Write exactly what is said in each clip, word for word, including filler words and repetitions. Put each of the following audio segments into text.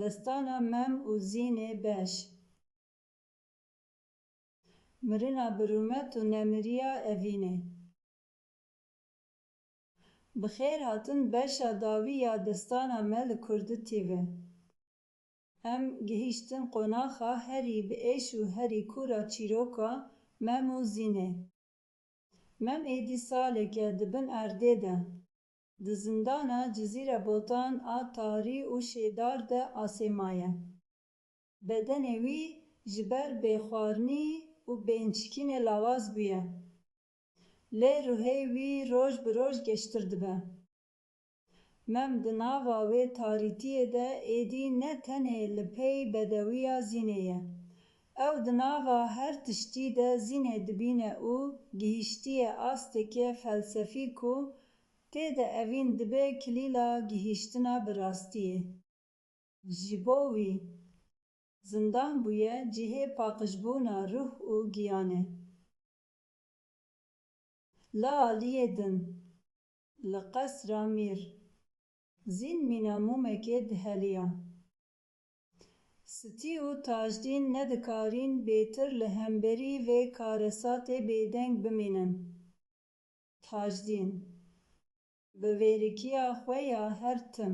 Destana Mem û Zînê beş. Mirina bi rûmet û nemiriya evînê. Bi xêr hatin beşa dawî ya destana me li Kurdi T V. Em gihîştin qonaxa herî bi êş û herî kûr a çîroka Mem û Zînê. Mem êdî salek e di bin erdê de, di zindana Cizîre Botan a tarî û şêdar de asê maye. Bedenê wî ji ber bêxwarinî û bênçikînê lawaz bûye. Lê ruhê wî roj bi roj geştir dibe. Mem di nava wê tarîtiyê de êdî ne tenê li pey bedewiya Zînê ye. Ew di nava her tiştî de Zînê dibîne û gihîştiye asteke felsefî ku tê de evîn dibe kilîla gihîştina bi rastiyê. Ji bo wî, zindan bûye cihê paqijbûna ruh û giyanê. Li aliyê din, li qesra Mîr, Zîn mîna mûmekê diheliya. Sitî û Tajdîn nedikarîn bêtir li hemberî vê karesatê bêdeng bimînin. Tajdîn, bi vêrikiya xwe ya her tim,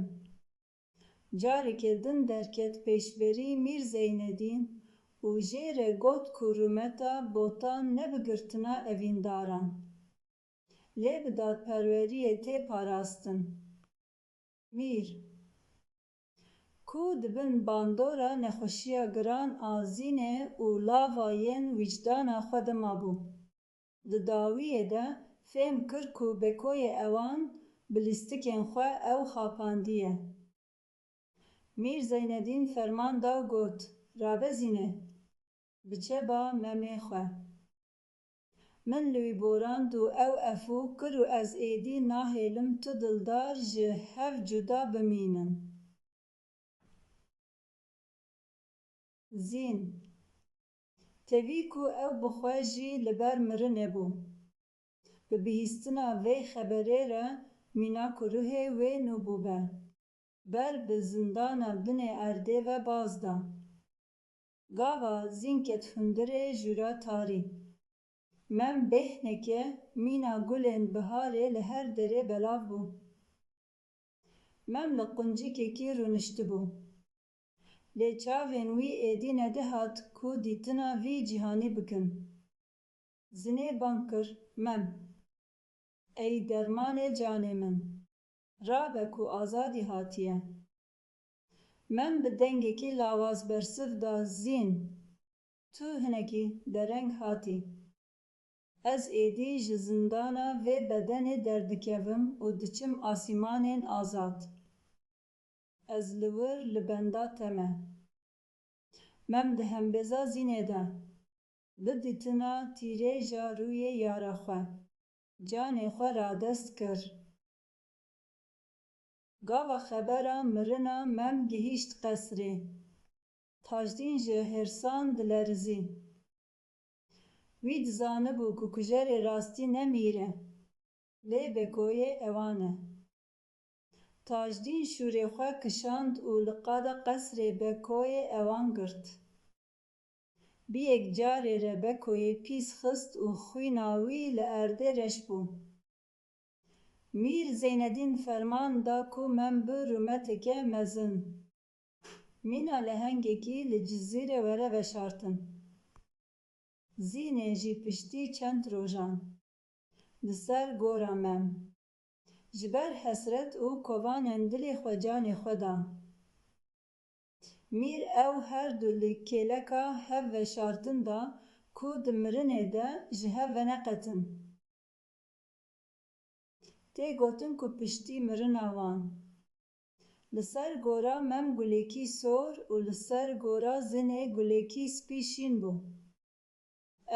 careke din derket pêşberî Mîr Zeynedîn û jê re got ku rûmeta Botan ne bi girtina evîndaran, lê bi dadperweriyê tê parastin. Mîr, ku di bin bandora nexweşiya giran a Zînê û lava yên wîcdana xwe de mabû, di dawiyê de fêm kir ku bekoyê ewan bi lîstikên xwe ew xapandiye. Mîr Zeynedîn ferman da û got, Rabe Zînê, biçe ba Memê xwe. Min li wî borand û ew efû kir û ez êdî nahêlim tu dildar ji hev cuda bimînin. Zîn, tevî ku ew bi xwe jî li ber mirinê bû, bi bihîstina vê xeberê re mînak û ruhê wê nû bûbe, ber bi zindana binê erdê ve baz da. Gava Zîn ket hundirê jûra tarî. Mem bêhneke mîna gulên biharê li her derê belav bû. Mem li quncikekî rûniştibû. Lê çavên wî êdî nedihat ku dîtina vî cîhanî bikin. Zinê bang kir, Mem. Ey dermanê canê min. Rabe ku azadî hatiye. Mem bi dengekî lawaz bersiv da, Zîn, tu hinekî dereng hatî. Ez êdî ji zindana vê bedenê derdikevim û diçim asîmanên azad. Ez li wir li benda te me. Mem di hembêza Zînê de, bi dîtina tîrêja rûyê yara xwe, canê xwe radest kir. Gava xebera mirina Mem gihîşt qesrê, Tajdîn ji hêrsan dilerizî. Wî dizanibû ku kujerê rastî ne Mîr e, lê bekoyê ewan e. Tajdîn şûrê xwe kişand û li qada qesrê bekoyê ewan girt. Bi yek carê re bekoyê pîs xist û xwîna wî li erdê reş bû. Mîr Zeynedîn ferman da ku Mem bi rûmeteke mezin mîna lehengekî li Cizîrê were veşartin. Zînê jî piştî çend rojan li ser gora Mem, ji ber hesret û kovanên dilê xwe canê xwe da. Mîr ew her du li kêleka hev veşartin da ku di mirinê de ji hev veneqetin. Tê gotin ku piştî mirina wan, li ser gora Mem gulekî sor û li ser gora Zinê gulekî spî şîn bû.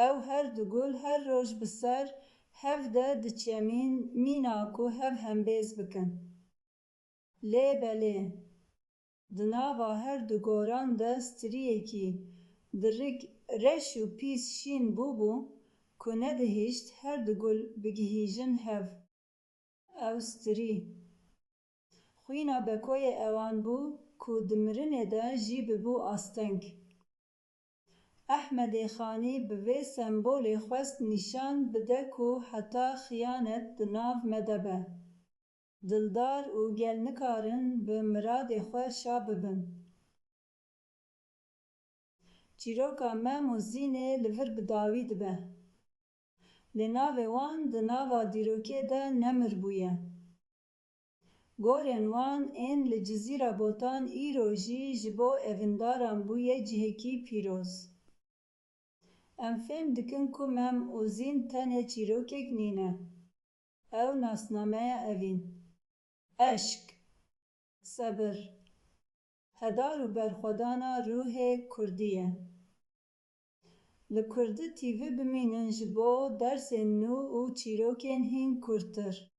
Ew her du gul her roj bi ser hev de diçemîn mîna ku hev hembêz bikin. Lê belê, di nava her du goran de striyekî di rik reş û pîs şîn bûbû ku nedihişt her du gul bigihîjin hev. Ew strî. Xwîna bekoyê ewan bû ku di mirinê de jî bibû asteng. Ehmedê Xanî bi vê sembolê xwest nîşan bide ku heta xiyanet di nav me de be. Dildar û gel nikarin bi miradê xwe şa bibin. Çîroka Mem û Zînê li vir bi dawî dibe. Lê navê wan di nava dîrokê de nemir bûye. Gorên wan ên li Cizîra Botan îro jî ji bo evîndaran bûye cihekî pîroz. Em fêm dikin ku Mem û Zîn tenê çîrokek nîne. Ew nasnameya evîn, eşq, sebir, hedar û berxwedana ruhê kurdî ye. Li Kurdi T V bimînin ji bo dersên nû û çîrokên hîn kûrtir.